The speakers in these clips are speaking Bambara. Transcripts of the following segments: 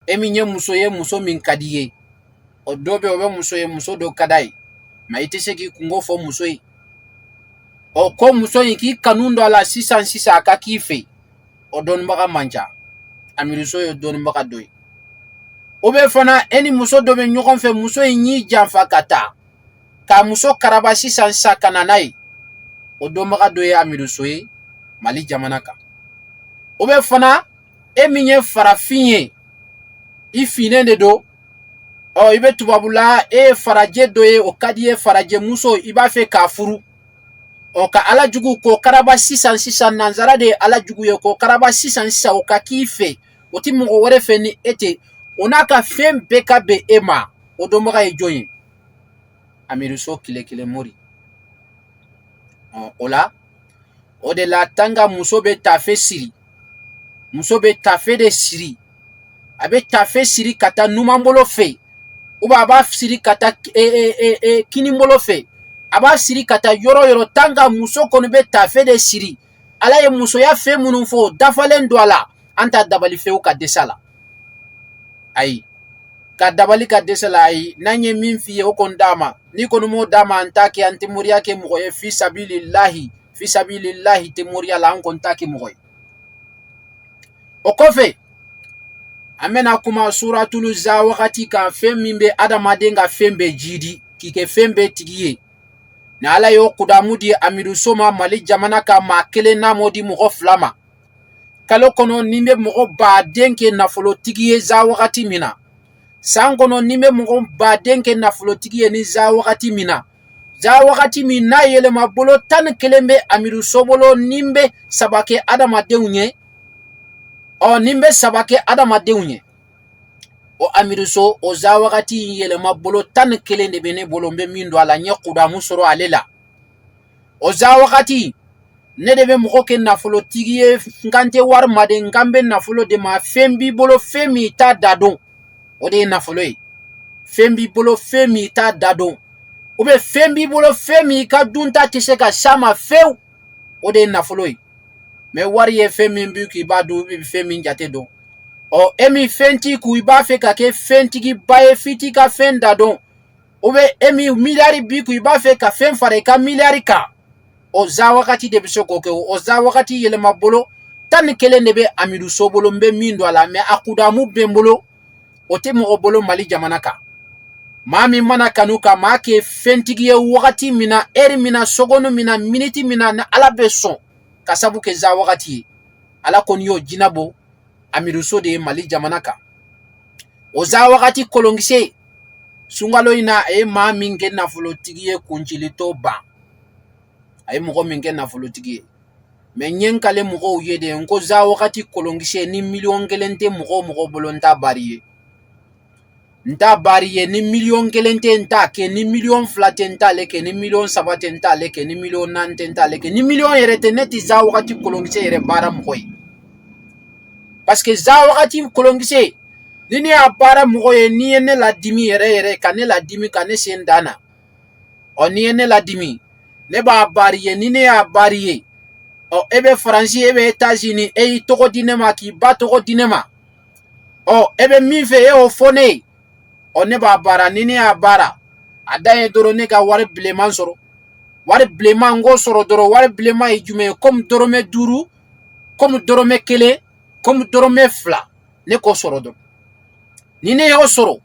E min ye muso ye, muso min ka di i ye, o dɔ bɛ o bɛ muso ye, muso dɔ ka d'a ye, mɛ i tɛ se k'i kunko fɔ muso ye. Ɔ ko muso in k'i kanu don a la sisan sisan, a ka k'i fɛ, o dɔnnibaga man ca. Amidu So ye dɔnnibaga dɔ ye. O bɛ fana, e ni muso dɔ bɛ ɲɔgɔn fɛ, muso in y'i janfa ka taa k'a muso karaba sisan sisan ka na n'a ye, o dɔnbaga dɔ ye Amidu So ye Mali jamana kan. O bɛ fana, e min ye farafin ye, i finnen de don, ɔ i bɛ tubabula, e ye farajɛ dɔ ye, o ka di i ye, farajɛ muso i b'a fɛ k'a furu, ɔ ka ala jugu k'o karaba sisan sisan, nanzara de ye ala jugu ye, k'o karaba sisan sisan, o ka k'i fɛ, o ti mɔgɔ wɛrɛ fɛ ni e tɛ, o n'a ka fɛn bɛɛ ka bɛn e ma, o dɔnbaga ye jɔn ye? Amidu So tile kelen mori. Ɔ o la, o de la tanga muso bɛ tafe siri, muso bɛ tafe de siri, a bɛ tafe siri ka taa numanbolo fɛ, ou a b'a siri ka taa kinibolo fɛ, a b'a siri ka taa yɔrɔ yɔrɔ. Tanga muso kɔni bɛ tafe de siri. Ala ye musoya fɛn minnu fɔ, o dafalen don a la. An t'a dabali fewu ka dɛsɛ a la, ayi, ka dabali ka dɛsɛ la, ayi. N'an ye min f'i ye, o kɔni d'a ma. N'i kɔni m'o d'a ma, an t'a kɛ, an tɛ moriya kɛ mɔgɔ ye. Fi sabilillahi, fi sabilillahi tɛ moriya la, an kɔni t'a kɛ mɔgɔ ye. O kɔfɛ, an bɛna kuma suratulu za wagati kan, fɛn min bɛ adamaden ka fɛn bɛɛ jidi k'i kɛ fɛn bɛɛ tigi ye. Ni Ala y'o kudamu di Amidu So ma Mali jamana kan, maa kelen n'a m'o di mɔgɔ fila ma kalo kɔnɔ, ni bɛ mɔgɔ baden kɛ nafolotigi ye za wagati min na, san kɔnɔ ni bɛ mɔgɔ baden kɛ nafolotigi ye ni za wagati min na, za wagati min n'a yɛlɛma bolo 11 bɛ Amidu So bolo, ni bɛ saba kɛ adamadenw ye, ɔ ni bɛ saba kɛ adamadenw ye, o Amidu So, o za wagati yɛlɛma bolo 11 de bɛ ne bolo, n bɛ min don a la, n ye kudamu sɔrɔ ale la. O za wagati ne de bɛ mɔgɔ kɛ nafolotigi ye. N kan tɛ wari ma de, n kan bɛ nafolo de ma. Fɛn b'i bolo, fɛn min i t'a da dɔn, o de ye nafolo ye. Fɛn b'i bolo, fɛn min i t'a da dɔn, ou bien fɛn b'i bolo, fɛn min i ka dunta tɛ se ka s'a ma fewu, o de ye nafolo ye. Mɛ wari ye fɛn min b'i kun, i b'a dun, i bɛ fɛn min jate dɔn. Ɔ e min fɛn t'i kun, i b'a fɛ ka kɛ fɛntigiba ye, f'i t'i ka fɛn da dɔn. O bɛ e min miliyari b'i kun, i b'a fɛ ka fɛn fara i ka miliyari kan, o za wagati de bɛ se k'o kɛ. O za wagati yɛlɛma bolo 11 de bɛ Amidu So bolo, n bɛ min don a la, mɛ a kudamu bɛ n bolo, o tɛ mɔgɔ bolo Mali jamana kan. Maa min mana kanu ka maa kɛ fɛntigi ye, wagati min na, ɛri min na, sɔgɔni min na, miniti min na, ni Ala bɛ sɔn ka sabu kɛ za wagati ye, Ala kɔni y'o jinabɔ Amidu So de ye Mali jamana kan. O za wagati kolonkisɛ, sunkalo in na, a ye maa min kɛ nafolotigi ye, kuncili t'o ban, a ye mɔgɔ min kɛ nafolotigi ye. Mɛ n ye n kale mɔgɔw ye de, n ko za wagati kolonkisɛ, ni miliyɔn 1 tɛ mɔgɔ o mɔgɔ bolo, n t'a baari ye, n t'a baari ye. Ni miliyɔn 1 tɛ, n t'a kɛ. Ni miliyɔn 2 tɛ, n t'ale kɛ. Ni miliyɔn 3 tɛ, n t'ale kɛ. Ni miliyɔn 4 tɛ, n t'ale kɛ. Ni miliyɔn yɛrɛ tɛ, ne tɛ za wagati kolonkisɛ yɛrɛ baara mɔgɔ ye. Parce que za wagati kolonkisɛ, ni ne y'a baara mɔgɔ ye, n'i ye ne ladimi yɛrɛ yɛrɛ, ka ne ladimi ka ne sen dan na, ɔ n'i ye ne ladimi, ne b'a baari ye. Ni ne y'a baari ye, ɔ e bɛ Faransi, e bɛ États-Unis, e y'i tɔgɔ di ne ma, k'i ba tɔgɔ di ne ma, ɔ e bɛ min fɛ, e y'o fɔ ne ye, ɔ ne b'a baara. Ni ne y'a baara, a dan ye dɔrɔn ne ka wari bilenman sɔrɔ. Wari bilenman n k'o sɔrɔ dɔrɔn. Wari bilenman ye jumɛn ye? Komi dɔrɔmɛ 5, komi dɔrɔmɛ 1, komi dɔrɔmɛ 2, ne k'o sɔrɔ dɔrɔn. Ni ne y'o sɔrɔ,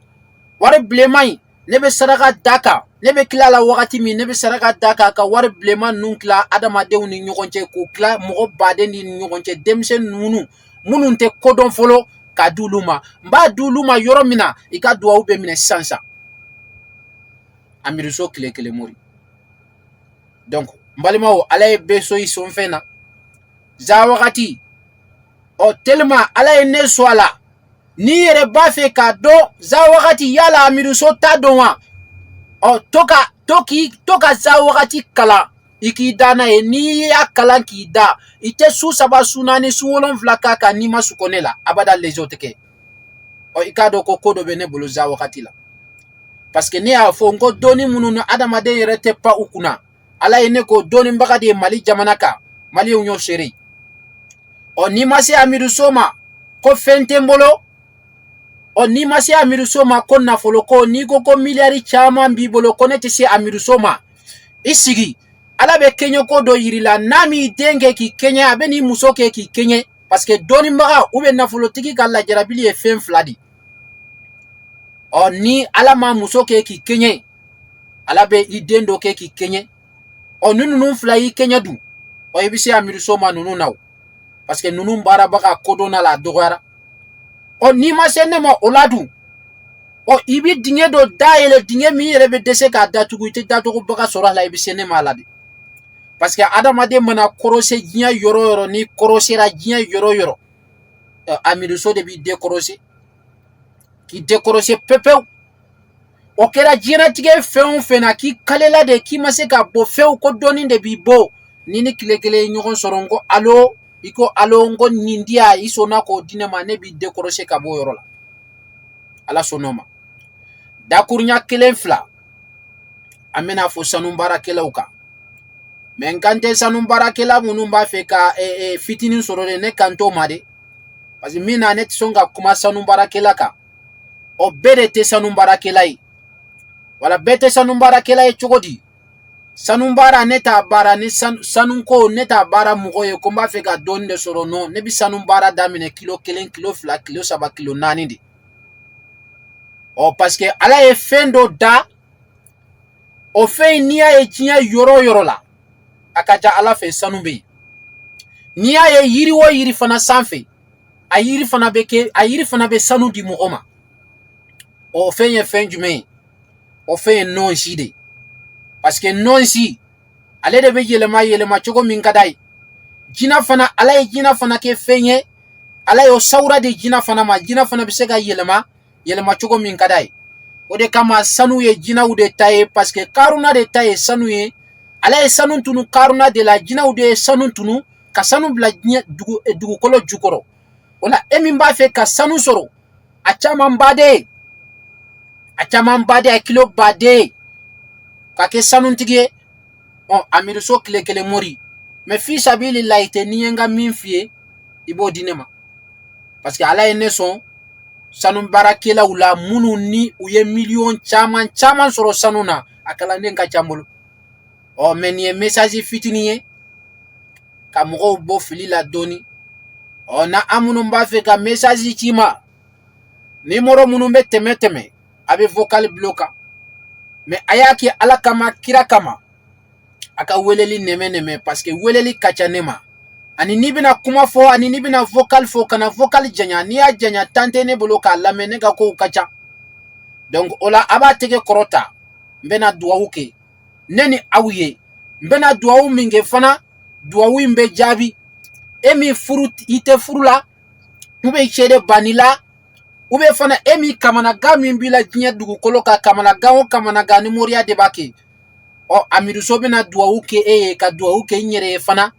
wari bilenman in, ne bɛ saraka da kan. Ne bɛ tila la wagati min, ne bɛ saraka da kan ka wari bilenman ninnu tila adamadenw ni ɲɔgɔn cɛ, k'o tila mɔgɔ baden ni ɲɔgɔn cɛ, denmisɛnnin ninnu minnu tɛ kodɔn fɔlɔ, k'a di olu ma. N b'a di olu ma yɔrɔ min na, i ka duwawu bɛ minɛ sisan sisan. Amidu So tile kelen mori. Donc n balimaw, Ala ye bɛɛ so i sɔn fɛn na za wagati. Ɔ tellement Ala ye ne sɔn a la, n'i yɛrɛ b'a fɛ k'a dɔn za wagati yala Amidu So t'a dɔn wa, ɔ to ka to k'i to ka za wagati kalan, i k'i da n'a ye. N'i y'a kalan k'i da, i tɛ su 3, su 4, su 7 k'a kan, n'i ma sukɔ ne la abada, lezo tɛ kɛ. Ɔ i k'a dɔn ko ko dɔ bɛ ne bolo za wagati la, parce que ne y'a fɔ n ko dɔnni minnu ni adamaden yɛrɛ tɛ pan u kunna, Ala ye ne ko dɔnnibaga de ye Mali jamana kan, maliyɛnw y'o seere. Ɔ n'i ma se Amidu So ma ko fɛn tɛ n bolo, Ɔ, n'i ma se Amiruso ma ko nafolo ko, n'i ko ko miliyari caman b'i bolo ko ne tɛ se Amiruso ma, i sigi, Ala bɛ kɛɲɛko dɔ yir'i la. N'a m'i den kɛ k'i kɛɲɛ, a bɛ n'i muso kɛ k'i kɛɲɛ, parce que dɔnnibaga ou bien nafolotigi ka lajarabili ye fɛn fila de. Ɔ, ni Ala ma muso kɛ k'i kɛɲɛ, Ala bɛ i den dɔ kɛ k'i kɛɲɛ. Ɔ, ni ninnu fila y'i kɛɲɛ dun, ɔ, i bɛ se Amiruso ma ninnu na o, parce que ninnu baarabaga kodɔnna la, a dɔgɔyara. Ɔ, n'i ma se ne ma o la dun, ɔ, i bɛ dingɛ dɔ dayɛlɛ, dingɛ min yɛrɛ bɛ dɛsɛ k'a datugu, i tɛ datugubaga sɔrɔ a la, i bɛ se ne ma a la de. Parce que adamaden mana kɔrɔse diɲɛ yɔrɔ o yɔrɔ, n'i kɔrɔsera diɲɛ yɔrɔ o yɔrɔ, Amiruso de b'i décrocher, k'i décrocher pepewu. O kɛra diɲɛlatigɛ fɛn o fɛn na, k'i kalela de, k'i ma se ka bɔ fewu, ko dɔɔnin de b'i bɔ. Ni tile kelen ye ɲɔgɔn sɔrɔ, n ko alo, i ko alo, n ko nin di yan, i sɔnna k'o di ne ma, ne b'i décrocher ka bɔ o yɔrɔ la. Ala sɔnn'o ma. Dakurunya kelen fila, an bɛna fɔ sanu baarakɛlaw kan. Mɛ n kan tɛ sanu baarakɛla minnu b'a fɛ ka fitinin sɔrɔ de, ne kan t'o ma de, parce que min na ne tɛ sɔn ka kuma sanu baarakɛla kan. O bɛɛ de tɛ sanu baarakɛla ye, wala bɛɛ tɛ sanu baarakɛla ye. Cogo di? Sanu baara, ne t'a baara ni sanuko, ne t'a baara mɔgɔ ye ko n b'a fɛ ka dɔɔni de sɔrɔ. Non, ne bɛ sanu baara daminɛ kilo 1, kilo 2, kilo 3, kilo 4 de. Ɔ, parce que Ala ye fɛn dɔ da, o fɛn in, n'i y'a ye diɲɛ yɔrɔ o yɔrɔ la, a ka ca Ala fɛ sanu bɛ yen. N'i y'a ye yiri o yiri fana sanfɛ, a yiri fana bɛ kɛ, a yiri fana bɛ sanu di mɔgɔ ma. O fɛn ye fɛn jumɛn ye? O fɛn ye nɔnsi de, parce que nɔnsi ale de bɛ yɛlɛma yɛlɛma cogo min ka d'a ye. Jinɛ fana, Ala ye jinɛ fana kɛ fɛn ye, Ala y'o sawura di jinɛ fana ma, jinɛ fana bɛ se ka yɛlɛma yɛlɛma cogo min ka d'a ye. O de kama sanu ye jinɛw de ta ye, parce que Karuna de ta ye sanu ye. Ala ye sanu tunu Karuna de la, jinɛw de ye sanu tunu ka sanu bila diɲɛ dugu dugukolo jukɔrɔ. O la, e min b'a fɛ ka sanu sɔrɔ, a caman baden, a caman baden, a kilo baden ka kɛ sanutigi ye. Ɔ, Amiruso tile kelen mori mɛ fi sabililahi tɛ. N'i ye n ka min f'i ye, i b'o di ne ma, parce que Ala ye ne sɔn sanu baarakɛlaw la minnu ni u ye miliyɔn caman caman sɔrɔ sanu na, a kalanden ka ca n bolo. Ɔ, mɛ nin ye message fitinin ye ka mɔgɔw bɔ fili la dɔɔni. Ɔ, na an minnu b'a fɛ ka message ci ma, nimoro minnu bɛ tɛmɛ tɛmɛ, a bɛ vocal bila o kan. Mɛ a y'a kɛ Ala kama, kira kama, a ka weleli nɛmɛ nɛmɛ, parce que weleli ka ca ne ma. Ani n'i bɛna kuma fɔ, ani n'i bɛna vocal fɔ, kana vocal janya. N'i y'a janya, tan tɛ ne bolo k'a lamɛn, ne ka kow ka ca. Donc o la, a b'a tɛgɛ kɔrɔta, n bɛna duwawu kɛ ne ni aw ye. N bɛna duwawu min kɛ fana, duwawu in bɛ jaabi. E min furu, i tɛ furu la, ou bien i cɛ de banni la, ou bien fana e min kamanagan min b'i la diɲɛ dugukolo kan, kamanagan o kamanagan, ni moriya de b'a kɛ. Ɔ, Amiruso bɛna duwawu kɛ e ye, ka duwawu kɛ n yɛrɛ ye fana.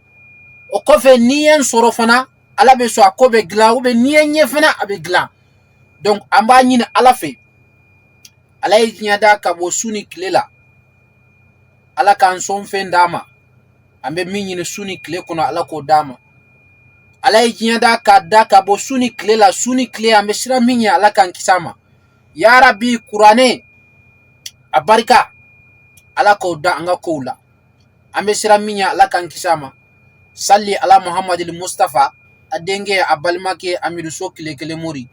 O kɔfɛ, n'i ye n sɔrɔ fana, Ala bɛ sɔn, a ko bɛ dilan, ou bien n'i ye n ye fana, a bɛ dilan. Donc an b'a ɲini Ala fɛ, Ala ye diɲɛ da ka bɔ su ni tile la, Ala k'an sɔn fɛn d'a ma. An bɛ min ɲini su ni tile kɔnɔ, Ala k'o d'a ma. Ala ye diɲɛ da k'a da ka bɔ su ni tile la, su ni tile, an bɛ siran min ɲɛ, Ala k'an kisi a ma. Yarabi, kuranɛ a barika, Ala k'o da an ka kow la. An bɛ siran min ɲɛ, Ala k'an kisi a ma. Salli ala Muhammadil Mustafa, a denkɛ, a balimakɛ, Amiruso tile kelen mori.